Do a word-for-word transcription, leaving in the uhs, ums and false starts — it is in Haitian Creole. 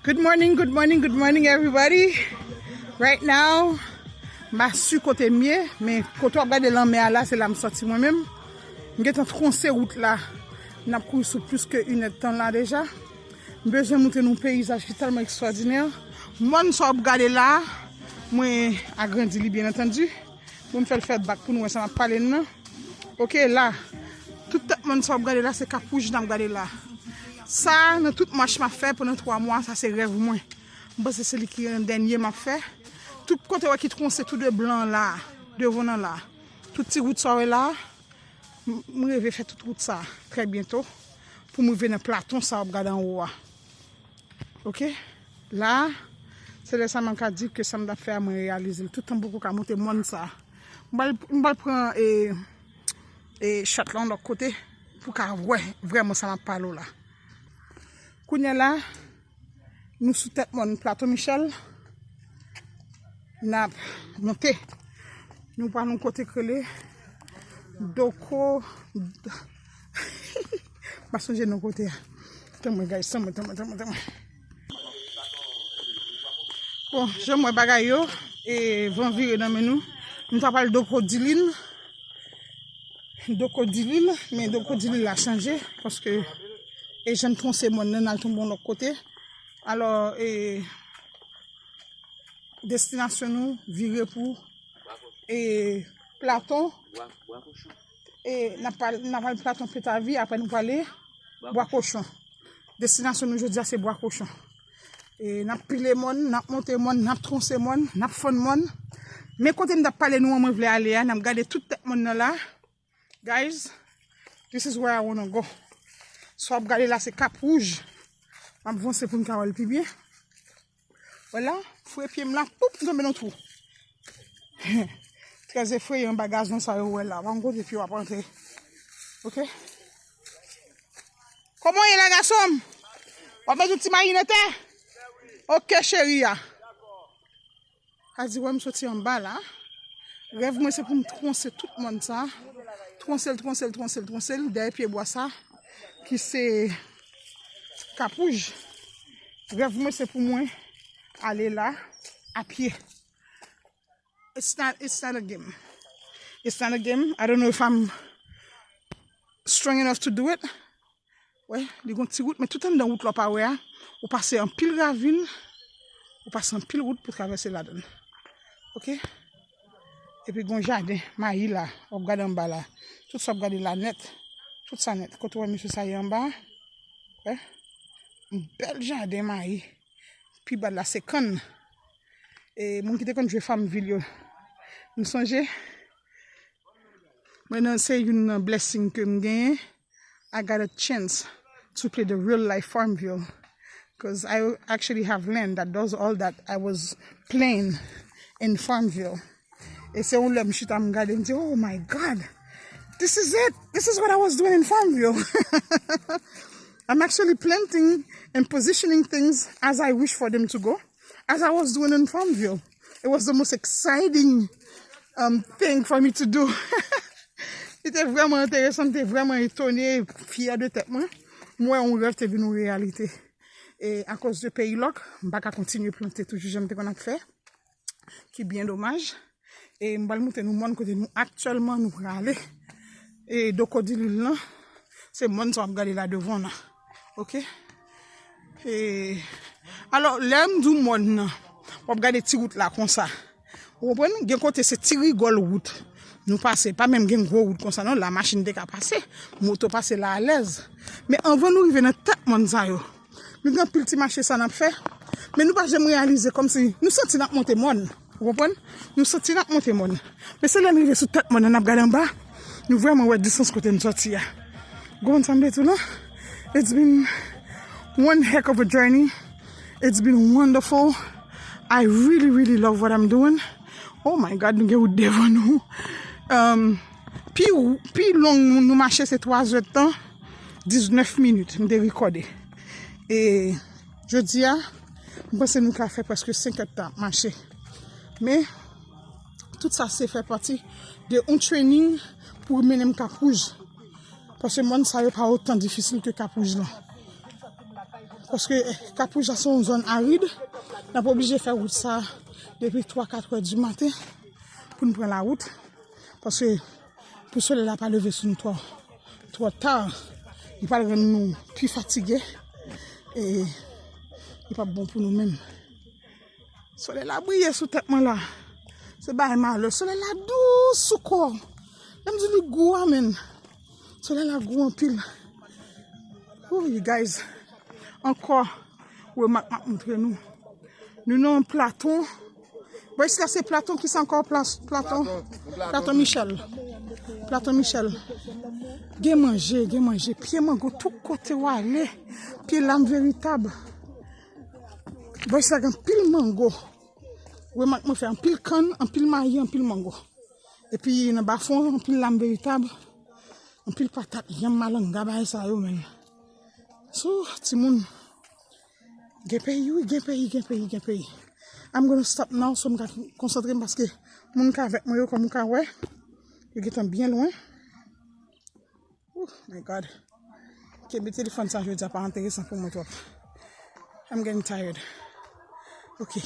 Good morning, good morning, good morning, everybody. Right now, m pa si kote m ye, men kote w ap gade lanmè a la, se la m sòti mwen menm. M gentan twonse wout la. N ap kouri sou plis ke inèdtan la deja. M bezwen montre nou peyizaj ki tèlman ekstwòdinè. Mòn sa w ap gade la, mwen agrandi li, byen antandi. Pou m fè l fè bak pou nou wè sa m ap pale n nan. Oke, la. Tout tèt mòn sa w ap gade la, se Kap Wouj n ap gade la. Sa, nan tout mach m ap fè pandan twa mwa, sa se rèv mwen. M panse se li ki an dènye m ap fè. Tout kote w wè ki twonse tou de blan la, devan nan la. Tout ti wout sa w wè la, m, m reve fè tout wout sa trè byento pou m rive nan platon sa w ap gade anwo a. Oke? La, se lè sa m ka di ke sa m t ap fè a, mwen reyalize l. Toutan m poko ka monte mòn sa. M pral, m pral pran, e, e, shot la yon lòt kote pou ka wè vrèman sa m ap pale w la. Kounye a la, nou sou tèt mòn Plato Michel. N ap monte. Nou pral yon kote k rele Doko. M pa sonje non kote a. Tann mwen, guys, tann mwen, tann mwen, tann mwen, tann mwen. Bon, jan m wè bagay yo, e van vire nan men nou. Nou ta pral Doko Dilin. Doko Dilin, men Doko Dilin la chanje, paske e jan n twonse mòn nan, n al tonbe yon lòt kote. Alò, e, destinasyon nou vire pou, e, Platon. E, n ap al, n ap al Platon Petavi, apre nou prale Bwa Kochon. Destinasyon nou jodi a se Bwa Kochon. E, n ap pile mòn, n ap monte mòn, n ap twonse mòn, n ap fann mòn. Men kote m t ap pale nou an, mwen vle ale a, n ap gade tout tèt mòn nan la. Guys, this is where I wanna go. Sa w ap gade la, se Kap Wouj. M ap vanse pou n ka wè l pi byen. Vwala, foure pye m la, poup, m tonbe nan twou. Trè efreyan, anba gazon sa yo wè la. Pa gen kote pye w ap rantre. Oke? Kòman w ye la, gason m? W ap met yon ti mayi nan tè? Oke, cheri a. A di, wè m soti anba la. Rèv mwen se pou m twonse tout mòn sa. Twonse l, twonse l, twonse l, twonse l. Dèyè pye bwa sa, ki se Kap Wouj. Rèv mwen se pou mwen ale la a pye. It's not, it's not a game. It's not a game. I don't know if I'm strong enough to do it. Wè, li gon ti wout, men tout anndan wout la w pa wè a, ou pase anpil ravin, ou pase anpil wout pou travèse ladann. Oke? Epi gon jaden mayi la, w ap gade anba la. Tout sa w ap gade la nèt. Tout sa nèt. Kote w wè mesye sa ye anba? Wè? Yon bèl jaden mayi. Pi ba la se kann. E moun ki te konn jwe Farmville yo. M sonje, mwen nan se youn nan blessing ke m genyen. I got a chance to play the real life Farmville. Because I actually have land that does all that I was playing in Farmville. E se yon lè m chita m gade, m di, "Oh my God, this is it. This is what I was doing in Farmville." I'm actually planting and positioning things as I wish for them to go, as I was doing in Farmville. It was the most exciting, um, thing for me to do. Li te vrèman enteresan, m te vrèman etone, fyè de tèt mwen. M wè yon rèv te vin yon reyalite. E akoz de peyi lòk, m pa ka kontinye plante toujou jan m te konn ap fè. Ki byen domaj. E m pral montre nou mòn kote nou aktyèlman nou prale. E Doko Dilin lan, se mòn sa w ap gade la devan w lan. Oke? E, alò, lè m di w mòn nan, w ap gade ti wout la konsa. Ou konprann? Gen kote se ti rigòl wout. Nou pase, pa menm gen gwo wout konsa non, la machin te ka pase, moto pase la alèz. Men anvan nou rive nan tèt mòn sa yo, nou gen anpil ti mache sa n ap fè, men nou pa janm reyalize kòmsi nou santi n ap monte mòn. Ou konprann? Nou santi n ap monte mòn. Men se lè n rive sou tèt mòn nan, n ap gade anba, nou vrèman wè distans kote n sòti a. Ou konprann sa m vle di w lan? It's been one heck of a journey. It's been wonderful. I really, really love what I'm doing. Oh my God, nou gen wout devan nou. Um, pi, pi long nou, nou mache se twa zè tan, diznèf minit, m te rekòde. E jodi a, m panse nou ka fè prèske senk èdtan ap mache. Men, tout sa se fè pati de yon training pou mennen m Kap Wouj. Paske mòn sa yo pa otan difisil ke Kap Wouj lan. Paske Kapwija se yon zòn arid, n ap oblije fè wout sa depi twa, kat è di maten pou n pran lawout. Paske pou solèy la pa leve sou nou twò, twò ta, li pral rann nou pi fatige e li p ap bon pou nou menm. Solèy la briye sou tèt mwen la. Se bagay malè. Solèy la dous sou kò. Lè m di li gou a, menn. Solèy la gou anpil. Ooh, you guys. Ankò, remak m ap montre nou. Nou nan yon platon. Bon, isi la se platon, ki sa ankò? Plas-, platon. Platon Michel. Platon Michel. Gen manje, gen manje. Pye mango tout kote w ale. Pye lam veritab. Bon, isi la gen anpil mango. Remak mwen fè, anpil kann, anpil mayi, anpil mango. Epi nan bafon, anpil lam veritab, anpil patat, yanm, malanga, bagay sa yo menm. So, timoun, gen peyi, wi, gen peyi, gen peyi, gen peyi. I'm gonna stop now, so m ka konsantre m paske moun k avèk mwen yo, kòm ou ka wè, yo gentan byen lwen. Oh my God. Kenbe telefòn sa jodi a pa enteresan pou mwen twòp. I'm getting tired. Ok.